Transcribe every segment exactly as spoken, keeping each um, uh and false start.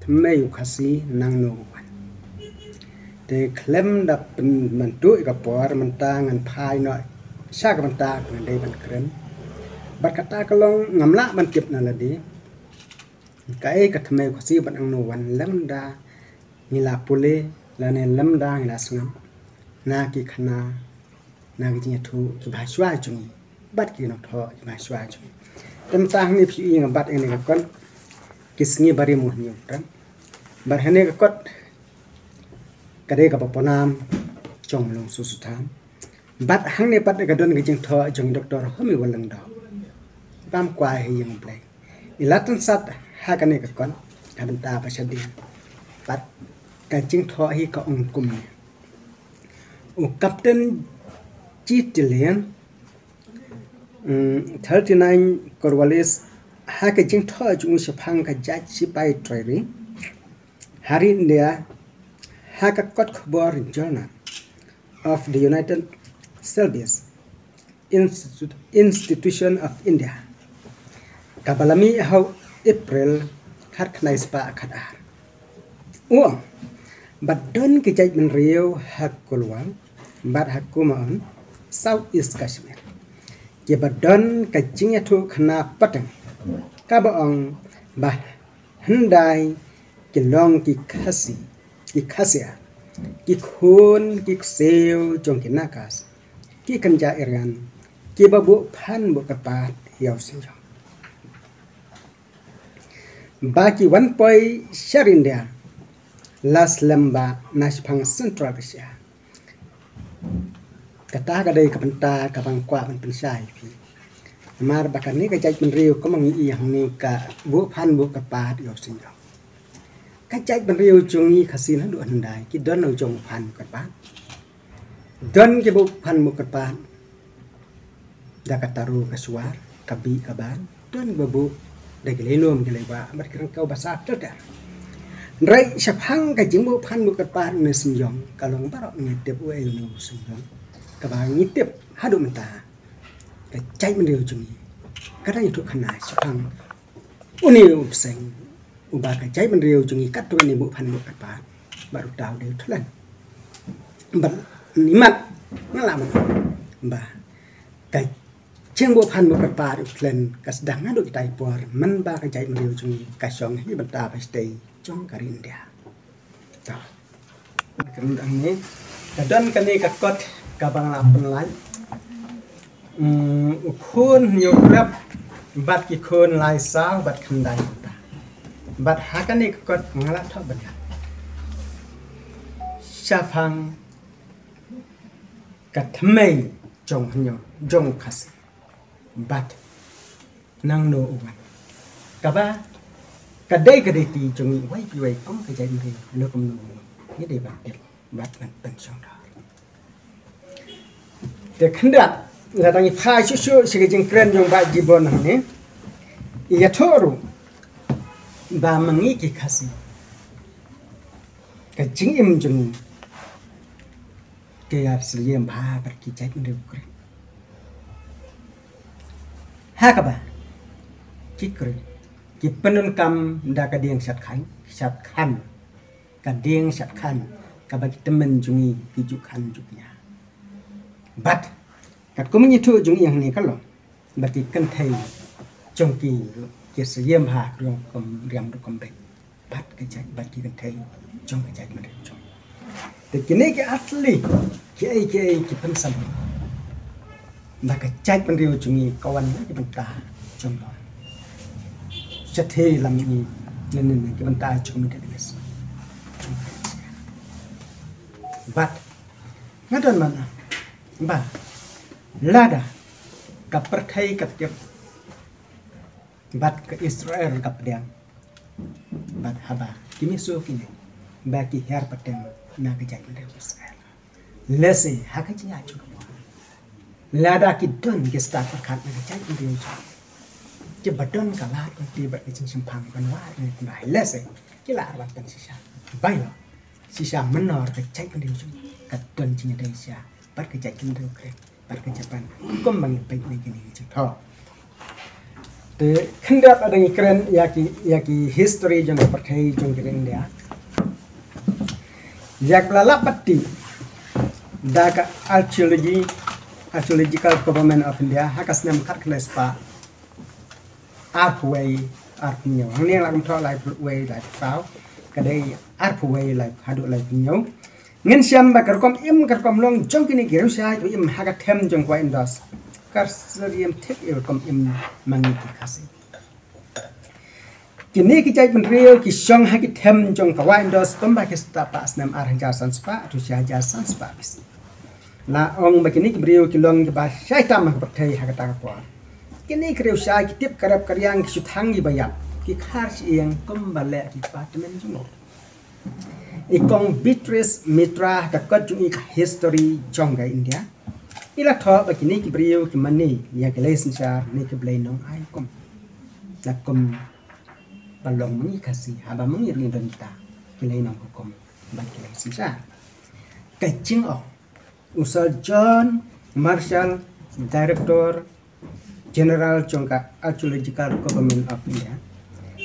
thymmei u Khasi nangno u wan. Te khlem da pynmyntuh ïa ka por mynta ngan phai noh sha ka bynta ngan dei ban kren. Bad kata ka long ngam lah ban tip na lade kaei ka thymmei u Khasi bad nangno u wan lymda ngi la pule lane lymda ngi la sngap na ki khana na ki jingïathuh kiba ha shuwa jong ngi bad ki nongthoh kiba ha shuwa jong ngi. Te mynta hangne phi ïohi nga bat ïa kane ka kot, ki sngi ba rim u hynñiew Trep. Bad hangne ka kot ka dei kaba pynam jong Mawlong Susutham. Bad hangne pat ka don ka jingthoh jong Doktor Homi Walengdoh. Bam kwai ha ïing U Blei. I la tynsat ha kane ka kot ka bynta ba shadien. Bad ka jingthoh hi ka ong kumne. U Captain G. Tillian, mm, thirty-nine Cornwallis, ha ka jingthoh jong u shaphang ka jait shipai trai ha ri India, ha ka kot khubor Journal of the United Service Institu-, Institution of India, kaba la mih ha u April khatkhyndai spah khatar. U ong ba don ki jaitbynriew ha Kulwang bad ha Kumaon, South East Kashmir, kiba don ka jingïathuh khana pateng kaba ong ba hyndai ki long ki Khasi, ki Khasia, ki khun ki ksiew jong ki Nagas, ki kynja Aryan, kiba buh phan buh kyrpad ïa u Synjong. Ba ki wan poi sha ri India la slem ba na shaphang Central Asia. Kata ka dei ka bynta kaba nga kwah ban pynshai ïa phi. Namar ba kane ka jaitbynriew kumba ngi ïohi hangne ka buh phan buh kyrpad ïa u Synjong. Ka jaitbynriew jong ngi Khasi naduh hyndai ki don u jong u phan buh kyrpad. Don ki buh phan buh kyrpad da ka taru ka shuwar, ka bih ka ban, don ba buh da ki lei lum ki lei wah bad ki ryngkew ba sah ter ter. Hynrei shaphang ka jingbuh phan buh kyrpad une u Synjong ka long baroh ngi tip uei une u Synjong. Kaba ngi tip haduh mynta ka jaitbynriew jong ngi ka dang ïathuh khana shaphang une u bseiñ uba ka jaitbynriew jong ngi katto katne buh phan buh kyrpad bad uta u dei u Thlen. Bad imat nga lah ban ong ba ka jingbuh phan buh kyrpad u Thlen ka sdang naduh kita ki por mynba ka jaitbynriew jong ngi ka shong ha ki bynta ba shatei jong ka ri India. To. Ka don kane ka kot kaba nga la pynlait. Mm, u khun hynñiew Trep bad ki khun lai saw bad khyndai kynta. Bad ha kane ka kot nga la thoh ban ïa shaphang ka thymmei jong u hynñiew jong u Khasi. Bad nangno u wan. Kaba ka dei ka dei ti jong ngi uwei pa uwei kum ka jaitbynriew, lada kumno ngi dei ban tip bad ban pynshongdor. Te khyndiat, lada ngi phai shuh shuh sha ka jingkren jong Bah Gibbon hangne, i ïathuh ruh ba ma ngi ki Khasi ka jingim jong ngi ka ïa syriem bha bad ki jaitbynriew u Khri. Ha kaba ki Khri ki pyndonkam da ka dieng shadkhan, shadkhan, ka dieng shadkhan kaba ki tymmen jong ngi ki ju khan ju kñia. Bad katkum ngi ïathuh jong ngi hangne ka long ba ki kynthei jong ki ki syriem bha ka rukom riam rukom beit. Bad ka jait, bad ki kynthei jong ka jaitbynriew jong ngi. Te kine ki asli kiei kiei ki pynsam ba ka jaitbynriew jong ngi ka wan na ki bynta jong ngi. Shatei lam ngi ne ne ne ki bynta jong ngi. Bad nga don mana ba lada ka pyrthei ka tip bad ka Israel ka pdiang. Bad haba ki mih shuh kine ba ki hiar pateng na ka jaitbynriew Israel. Lehse ha ka jingïaid jong ka por lada ki don ki stad pyrkhat na ka jaitbynriew jong ki ba don ka lad ka kti bad ka jingshemphang ban wad ne ban rai. Lehse ki la arwan tang shisha. Bai lo shisha mynno ka jaitbynriew jong ka don jingïadei shisha bad ka jaitbynriew Khri bad ka Japan. Kumba ngi peit na kine ki jingthoh. Khyndiat lada ngi kren ïa ki, ïa ki history jong ka pyrthei jong ka India. Ïa ka la lap bati da ka archaeology, Archaeological Government of India ha ka snem khatkhyndai spah arphew wei, arphew hynñiew. Hangne la kumta laiphew wei, laiphew saw. Ka dei arphew wei, lai haduh laiphew hynñiew. Ngin shem ba ka rukom im, ka rukom long jong kine ki riewshai kiba im ha ka them jong ka Wai Indus ka syriem thik ïa ka rukom im ma ngi ki Khasi. Kine ki jaitbynriew ki shong ha ki them jong ka Wai Indus kumba ki start ha snem ar hajar san spah, haduh shi hajar san spah B C. La ong ba kine ki briew ki long kiba shai tam ha ka pyrthei ha kata ka por. Kine ki riewshai ki tip ka rep ka riang, ki shu thang kiba ïap, ki khar shi ïeng kumba leh ki kpa tymmen jong ngi. I Kong Beatrice Mitra ha ka kot jong i ka history jong ka India, i la thoh ba kine ki briew ki mane ïa ki lei synshar ne ki blei nongai hukum. La kum ba long ma ngi Khasi, haba ma ngi ruh ngi don kita ki lei nonghukum bad ki lei synshar. Ka jingong u Sir John Marshall, Director General jong ka Archaeological Government of India,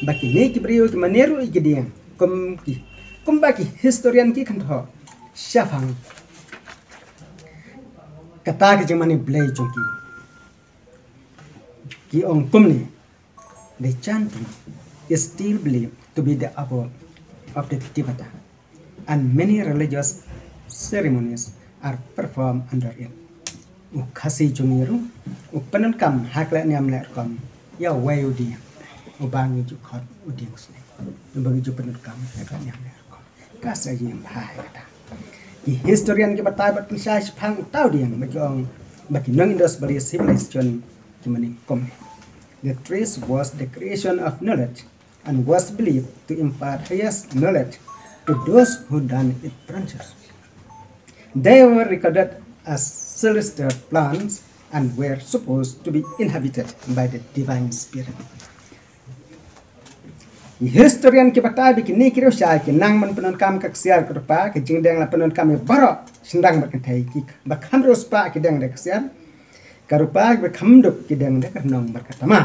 ba kine ki briew ki mane ruh ïa ki dieng kum ki, kumba ki historian ki kynthoh shaphang kata ka jingmane blei jong ki. Ki ong kumne: "The chanting is still believed to be the abode of the Devata, and many religious ceremonies are performed under it." U Khasi jong ngi ruh u pyndonkam ha ka leh niam leh rukom ïa uwei u dieng uba ngi ju khot u dieng snem, uba ngi ju pyndonkam ha ka leh niam leh rukom. Ka sa ïa bha ïa kata. Ki historian ki batai bad pynshai shaphang uta u dieng ba ki ong ba ki nong Indus Valley Civilization ki mane kum: "The tree was the creation of knowledge and was believed to impart highest knowledge to those who done it branches. They were regarded as celestial plants and were supposed to be inhabited by the divine spirit." Ki historian ki batai ba kine ki riewshai ki nang ban pyndonkam ka ksiar ka rupa, ka jingdeng la pyndonkam ïa baroh shynrang bad kynthei, kiba kham riewspah ki deng da ka ksiar ka rupa, kiba kham duk ki deng da ka rnong bad ka tama.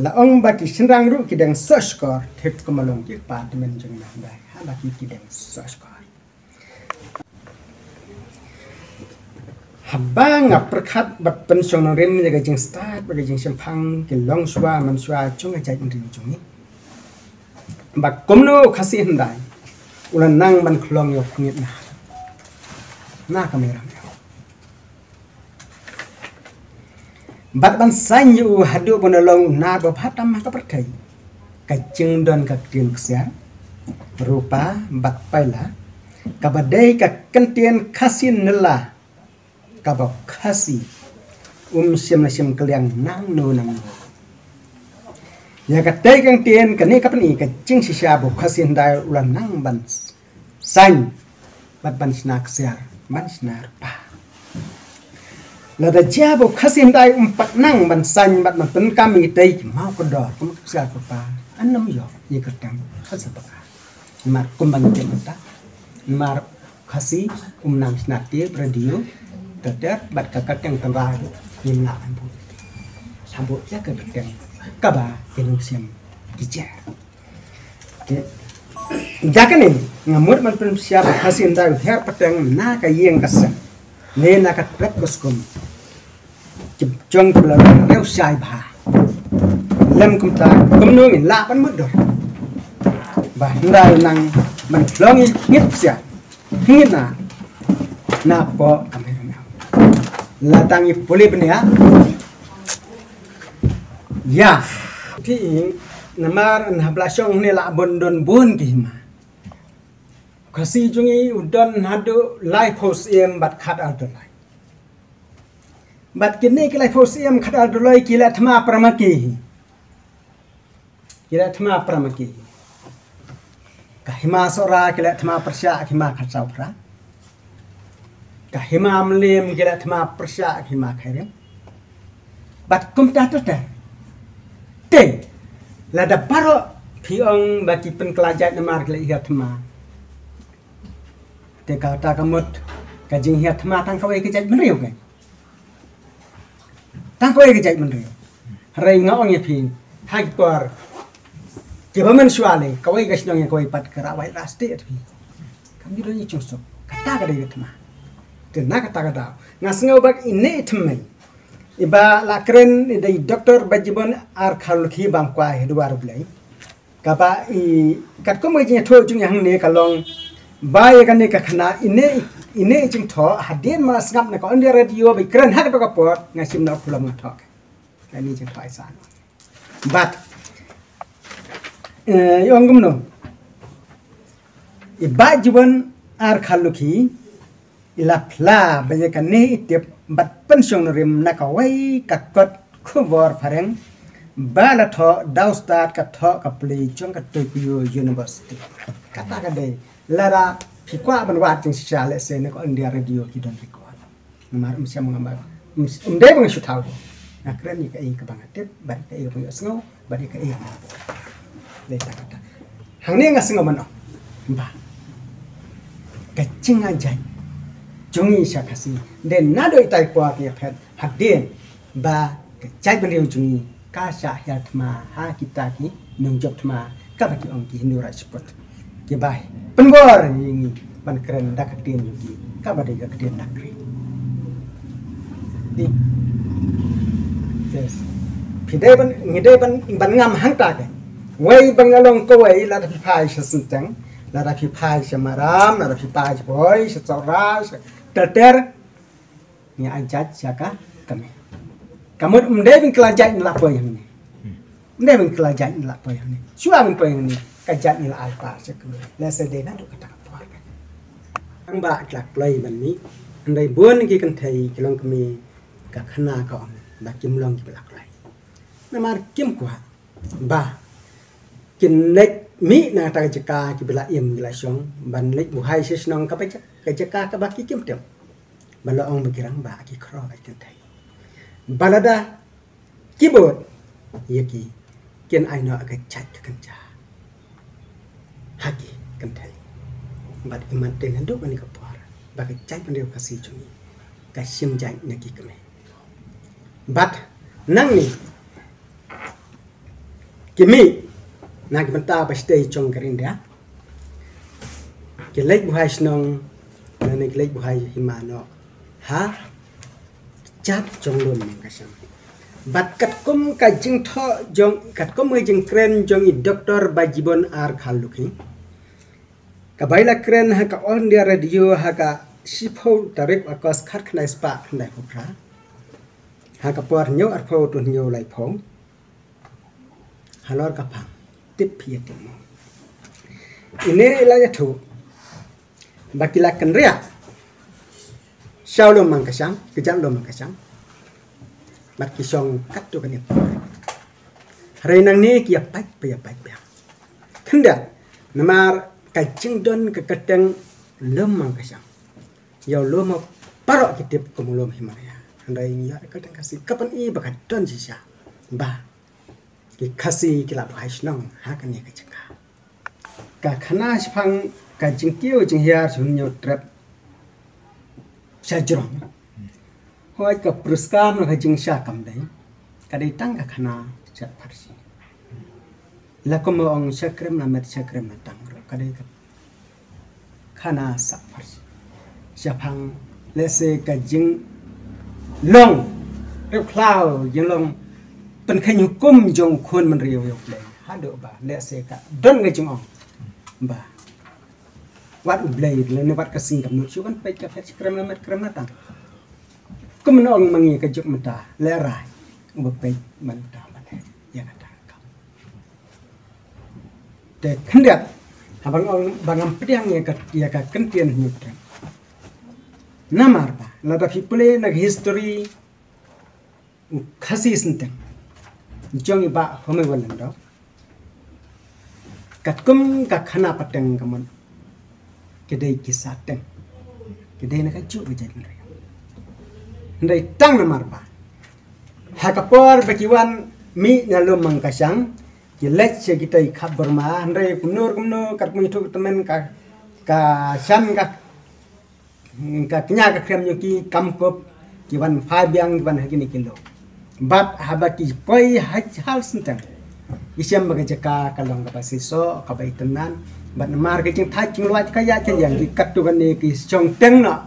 La ong ba ki shynrang ruh ki deng sohshkor, thik kumba long ki kpa tymmen jong ngi hyndai, haba ki ki deng sohshkor. Haba nga pyrkhat bad pynshong nongrim ïa ka jingstad bad ka jingshemphang ki longshuwa manshuwa jong ka jaitbynriew jong ngi, ba kumno u Khasi hyndai u la nang ban khlong ïa u khñiot na, na ka Meirameiaw bad ban saiñ ïa u haduh ba un long u nar ba bha tam ha ka pyrthei. Ka jingdon ka ktien ksiar, rupa bad paila, kaba dei ka kyntien Khasi nylla, kaba u Khasi um shym la shim kylliang nangno nangno. Ïa katei ka ktien, kane ka pyni ka jingshisha ba u Khasi hyndai u la nang ban saiñ bad ban shna ksiar, ban shna rupa. Lada jia ba u Khasi hyndai um pat nang ban saiñ bad ban pyndonkam ïa kitei ki maw kdor kum ka ksiar ka rupa, yn ym ïoh ïa ka kyrteng Khasi Paka. Namar kumba ngi tip mynta, namar Khasi um nang shna tape, radio, ter ter, bad ka kyrteng tynrai ruh ngim lah ban buh, lah buh ïa ka kyrteng kaba ki nongshim ki jer. Da kane nga mut ban pynshai ba u Khasi hyndai u her pateng na ka ïing ka sem ne na ka trep ka skum jong kiba la long riewshai bha. Lem kumta kumno ngin lah ban mutdur ba hyndai u nang ban khlong ïa ki khñiot ksiar, khñiot na, na poh ka Meirameiaw. La tang ïa pule bniah. Ïa. Te namar haba la shong hangne la bun, don bun ki hima. U Khasi jong ngi u don haduh laiphew syiem bad khatar doloi. Bad kine ki laiphew syiem khatar doloi ki leh thma para ma ki. Ki leh thma para ma ki. Ka hima Sohra ki leh thma pyrshah ka hima Khadsawphra. Ka hima Mylliem ki leh thma pyrshah ka hima Khyrim. Bad kumta ter ter. Te lada baroh phi ong ba ki pynkylla jait namar ki leh hiar thma, te kata ka mut ka jinghiar thma tang kawei ka jaitbynriew kein. Tang kawei ka jaitbynriew. Hynrei nga ong ïa phi, ha ki por kiba mynshuwa lei, kawei ka shnong ïa kawei pat ka rawai la stet phi. Kam ju don i chungsuk. Kata ka dei ka thma. Te na kata ka daw, nga sngew ba ine i thymmei, iba la kren i dei Doktor Bajibon R Kharlukhi, bam kwai ha duwar U Blei. Kaba i katkum ka jingïathuh jong i hangne ka long ba ïa kane ka khana, ine, ine i jingthoh hadien ba nga sngap na ka All India Radio ba i kren ha kato ka por, nga shim na u khulom nga thoh. Kane i jingthoh i san. Bad, eh, i ong kumno, i Bah Jibon R Kharlukhi i la phla ba ïa kane i tip bad pynshong nongrim na kawei ka kot khubor phareng ba la thoh da u stad ka thoh ka plie jong ka Tokyo University. Kata ka dei, lada phi kwah ban wad jingshisha, lehse na ka All India Radio ki don record. Namar ym shem ngam ba, ym, ym dei ba nga shu thaw. Nga kren ïa kaei kaba nga tip bad ïa kaei kaba nga sngew bad ïa kaei kaba nga buh. Dei tang kata. Hangne nga sngew ban ong ba ka jingïaid jong ngi sha Khasi, dei naduh itai i por ïa phet hadien ba ka jaitbynriew jong ngi ka shah hiar thma ha kita ki nongjop thma kaba ki ong ki Hindu Rajput. Kiba pynbor ïa ngi ban kren da ka ktien jong ki kaba dei ka ktien Nakri. Yes. Phi dei ban, ngi dei ban, ban ngam hangta ka. Wei ba nga long kawei, lada phi phai sha Synteng, lada phi phai sha Maram, lada phi phai sha Bhoi, sha Sohra, sha Terter, ngi ai jait sha ka kmie. Ka mut ym dei ba ngi la jait ngi la poi hangne. Ym dei ba ngi la jait ngi la poi hangne. Shuwa ban poi hangne, ka jait ngi la ai pat sha ka kmie. Lehse dei naduh kata ka por ka. Tang ba ki la kloi ban mih, hynrei bun ki kynthei ki longkmie ka khana ka ong ba kim long kiba la kloi. Namar kim kwah ba kin leit mih na kata ka jaka kiba la im ki la shong ban leit buhai sha shnong kaba jaka, ka jaka kaba ki kim tip. Ba la ong ba ki rangbah ki khroh ki kynthei. Ba lada ki bud ïa ki, kin ai noh ka jait ka kynja ha ki kynthei. Bad i man te naduh kane ka por ba ka jaitbynriew Khasi jong ngi ka shim jait na ki kmie. Bad nangne ki mih na ki bynta ba shatei jong ka ri India, ki leit buhai shnong, lane ki leit buhai hima noh ha kjat jong Lum Mangkashang. Bad katkum ka jingthoh jong, katkum ka jingkren jong i Doktor Bajibon R Kharlukhi, kaba i la kren ha ka All India Radio ha ka shiphew tarik August khatkhyndai spah khyndaiphew phra, ha ka por hynñiew arphew to hynñiew laiphew. Halor ka phang, tip phi ïa tip mo. Ine i la ïathuh ba ki la kynriah sha Lum Mangkashang, ki jan Lum Mangkashang. Bad ki shong katto katne por. Hynrei nangne ki ïa pait, pait, ïa pait biang. Khyndiat, namar ka jingdon ka kyrteng Lum Mangkashang, ïa u lum baroh ki tip kum u lum Himalaya. Hynrei ngi ïa ka kyrteng Khasi ka pyni ba ka don shisha ba ki Khasi ki la buhai shnong ha kane ka jaka. Ka khana shaphang ka jingkiew jinghiar sha u Hynñiewtrep sha jrong. Hooid, ka puriskar na ka jingsha kam dei, ka dei tang ka khana sha pharshi. La kum ba ong sha krem na met sha krem na tang ruh, ka dei ka khana sha pharshi. Shaphang lehse ka jinglong riewkhlaw, jinglong pynkheiñ hukum jong u khun bynriew ïa U Blei. Haduh ba lehse ka don ka jingong ba wat U Blei lane wat ka seng kamut, shu ban peit ka phet sha krem na met krem na tang. Kumno ong ma ngi ka juk mynta, lehrai uba peit mynta ban ïa kata ka kam. Te khyndiat, haba nga ong ba ngam pdiang ïa ka, ïa ka kyntien Hynñiewtrep. Namar ba lada phi pule na ka history u Khasi Synteng jong i Bah Homi Wanlando, katkum ka khana pateng ka mon, ki dei ki sateng, ki dei na kajuh ka jaitbynriew. Hynrei tang namar ba ha ka por ba ki wan mih na Lum Mangkashang, ki leit sha kita i khap Burma, hynrei kumno kumno, katkum ïathuh ka tymmen ka, ka shan ka, ka kñia ka khrem jong ki kam kup, ki wan phai biang, ki wan ha kine ki lum. Bad haba ki poi ha, ha Synteng, ki shem ba ka jaka ka long kaba shisha, kaba itynnad. Bad namar ka jingthait jingluid ka ïaid ka ïeng, ki katto katne ki shong teng noh.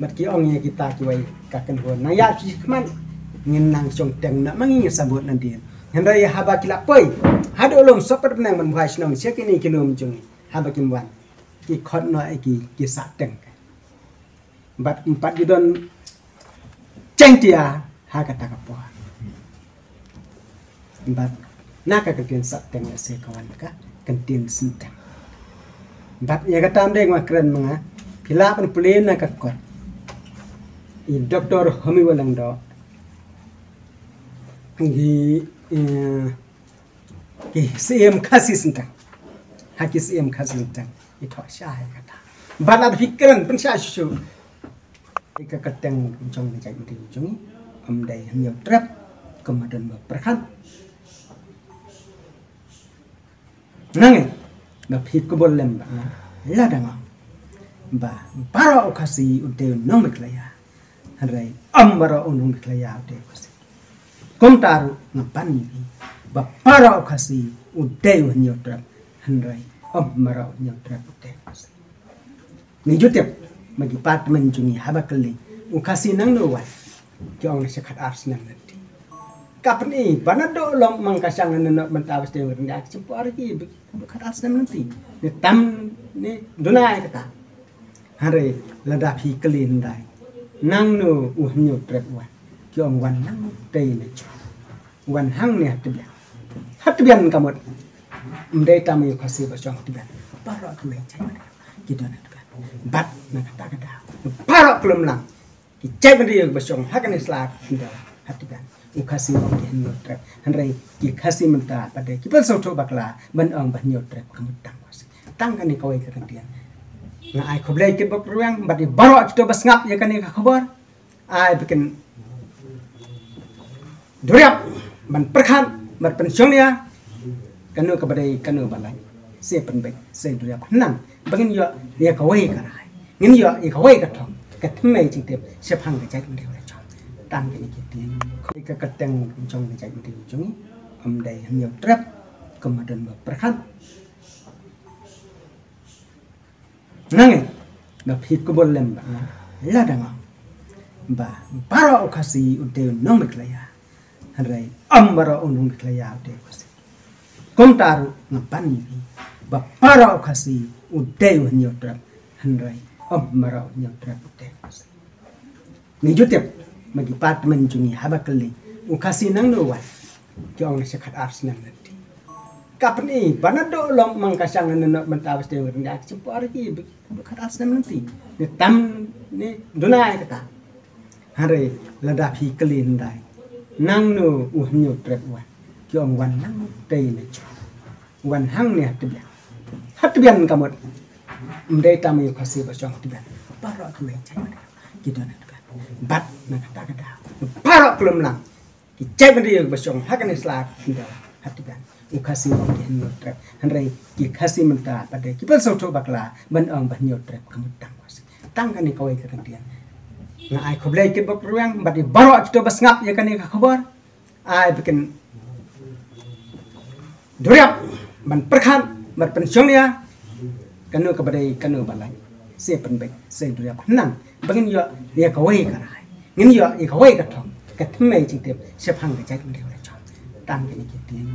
Bad ki ong ïa kita kiwei ka kynhun, nang ïaid sha khmat, ngin nang shong teng noh, ma ngi ngin sah bud nadien. Hynrei haba ki la poi haduh lum sohpet bneng ban buhai shnong sha kine ki lum jong ngi, haba kim wan, ki khot noh ïa ki, ki sah teng. Bad ym pat ju don jingthiah ha kata ka por. Bad na ka kyntien sah teng lehse ka wan ka kyntien Synteng. Bad ïa kata ym dei nga kren ma nga, phi lah ban pule na ka kot. I Doktor Homi Wah Lyngdoh, i, eh, ki Syiem Khasi Synteng. Ha ki Syiem Khasi Synteng, i thoh shai kata. Bad lada phi kren pynshai shuh shuh, ïa ka kyrteng jong ka jaitbynriew jong ngi, ym dei Hynñiew Trep, kum hadien ba pyrkhat. Nangta ba phi kubur lem ba nga la dang ong ba baroh u Khasi u dei u nong Meghalaya. Hynrei ym baroh u nong Meghalaya u dei u Khasi. Kumta ruh nga ban ïa phi ba baroh u Khasi u dei u Hynñiew Trep, hynrei ym baroh u Hynñiew Trep u dei u Khasi. Ngi ju tip, ma ki parliament jong ngi haba kylli, u Khasi nangno wan, ki ong na sha khatar snem lynti. Ka pyni ba naduh lum mang ka shang na noh mynta ba sdang ryndia ki shim por ki ba khatar snem lynti. Ni tam ni duna ïa kata. Hynrei lada phi kylli hyndai, nangno u Hynñiew Trep wan, ki ong wan nangtei na jrong, wan hangne ha tbian. Ha tbian ka mut. Ym dei tang ïa u Khasi ba shong ha tbian, baroh ki mei jait ki don ha tbian. Bad na kata ka daw, baroh ki lumlang ki jaitbynriew ba shong ha kane sla khyndew ha tbian, u Khasi u ong ki Hynñiew Trep. Hynrei ki Khasi mynta pat de ki pynsngewthuh bakla ban ong ba Hynñiew Trep ka mut tang Khasi. Tang kane kawei ka kyntien. Nga ai khublei kyrpad rwiang bad ïa baroh kito ba sngap ïa kane ka khubor. Ai ba kin duriap ban pyrkhat bad pynshong nia, kano kaba dei kano ba lait, se pynbeit se duriap khnang ba ngin ïoh ïa kawei ka rai, ngin ïoh ïa kawei ka thong, ka thymmei jingtip shaphang ka jaitbynriew la jong. Tang kine ki ktien, ka kyrteng jong ka jaitbynriew jong ngi, ym dei Hynñiew Trep, kum hadien ba pyrkhat. Nangta ba phi kubur lem ba nga la dang ong ba baroh u Khasi u dei u nong Meghalaya, hynrei ym baroh u nong Meghalaya u dei u Khasi. Kumta ruh nga ban ïa phi ba baroh u Khasi u dei u Hynñiew Trep, hynrei ym baroh u Hynñiew Trep u dei u Khasi. Ngi ju tip, ma ki parliament jong ngi haba kylli, u Khasi nangno wan, ki ong na sha khatar snem lynti. Ka pyni ba naduh lum mang ka shang na noh mynta ba sdang ryndia ki shim por ki ba khatar snem lynti. Ni tam ni duna ïa kata. Hynrei lada phi kylli hyndai, nangno u Hynñiew Trep wan, ki ong wan nangtei na jrong, wan hangne ha tbian. Ha tbian ka mut. Ym dei tang ïa u Khasi ba shong ha tbian, baroh ki mei jait ki don ha tbian. Bad na kata ka daw, baroh ki lumlang ki jaitbynriew ba shong ha kane sla khyndew ha tbian, u Khasi u ong ki Hynñiew Trep. Hynrei ki Khasi mynta pat de ki pynsngewthuh bakla ban ong ba Hynñiew Trep ka mut tang Khasi. Tang kane kawei ka kyntien. Nga ai khublei kyrpad rwiang bad ïa baroh kito ba sngap ïa kane ka khubor. Ai ba kin duriap ban pyrkhat bad pynshong nia, kano kaba dei kano ba lait, se pynbeit se duriap khnang ba ngin ïoh ïa kawei ka rai, ngin ïoh ïa kawei ka thong, ka thymmei jingtip shaphang ka jaitbynriew la jong. Tang kine ki ktien.